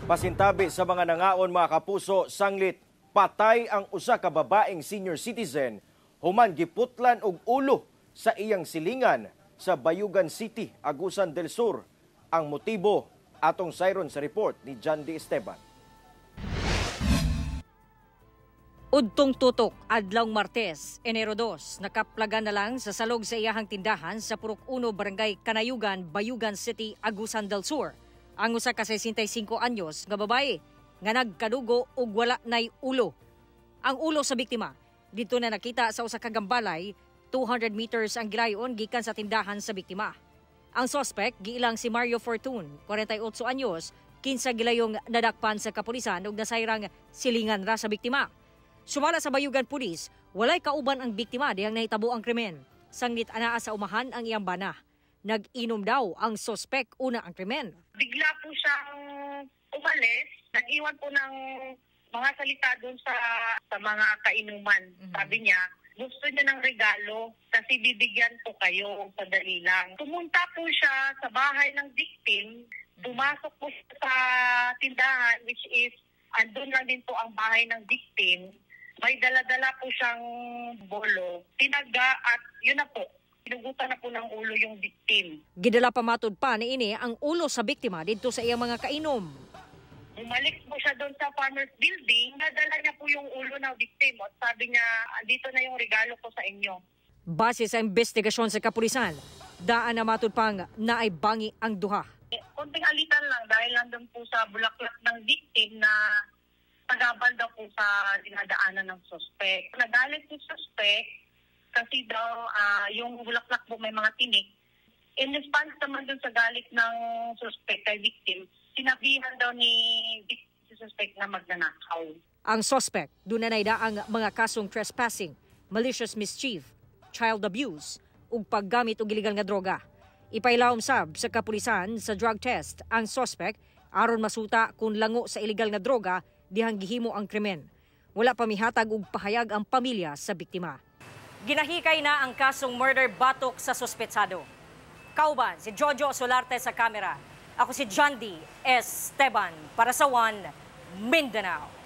Pasintabi sa mga nangaon, mga kapuso, sanglit patay ang usa ka babaeng senior citizen human giputlan og ulo sa iyang silingan sa Bayugan City, Agusan del Sur. Ang motibo, atong sayron sa report ni John D. Esteban. Udtong tutok, adlawng Martes, Enero 2, nakaplagan na lang sa salog sa iyahang tindahan sa Purok 1, Barangay Kanayugan, Bayugan City, Agusan del Sur ang usa ka 65 anyos nga babae nga nagkadugo og wala nay ulo. Ang ulo sa biktima didto na nakita sa usa ka gambalay, 200 meters ang gilayon gikan sa tindahan sa biktima. Ang suspect giilang si Mario Fortune, 48 anyos, kinsa gilayong nadakpan sa kapulisan ug nasayrang silingan ra sa biktima. Sumala sa Bayugan Police, walay kauban ang biktima dihang nahitabo ang krimen. Sanglit anaa sa umahan ang iyang bana. Nag-inom daw ang suspek una ang krimen. Bigla po siyang umalis, nag-iwan po ng mga salita doon sa mga kainuman. Sabi niya, gusto niya ng regalo kasi bibigyan po kayo, sandali lang. Pumunta po siya sa bahay ng victim, pumasok po siya sa tindahan, which is andun lang din po ang bahay ng victim. May dala-dala po siyang bolo, tinaga at yun na po, pinugutan na po ng ulo yung victim. Gidala pa matud pa niini ang ulo sa biktima didto sa iyang mga kainom. Bumalik po siya doon sa farmer's building, nadala niya po yung ulo ng victim at sabi niya, "Dito na yung regalo ko sa inyo." Base sa investigasyon sa kapulisan, daan na matud pang naay bangi ang duha. Eh, konting alitan lang dahil nandun po sa bulaklak ng victim na tagabal daw po sa dinadaanan ng suspect. Nagalit si suspect kasi daw yung bulaklak po may mga tinik. In response naman dun sa galit ng suspect kay victim, sinabihan daw ni si suspect na magnanakaw. Ang suspect, doon na ang mga kasong trespassing, malicious mischief, child abuse, ug paggamit og illegal nga droga. Ipailawom sab sa kapulisan sa drug test ang suspect aron masuta kung lango sa illegal nga droga dihang gihimo ang krimen. Wala pa mihatag og pahayag ang pamilya sa biktima. Ginahikay na ang kasong murder batok sa suspetsado. Kauban si Jojo Solarte sa kamera. Ako si John D. Esteban para sa One Mindanao.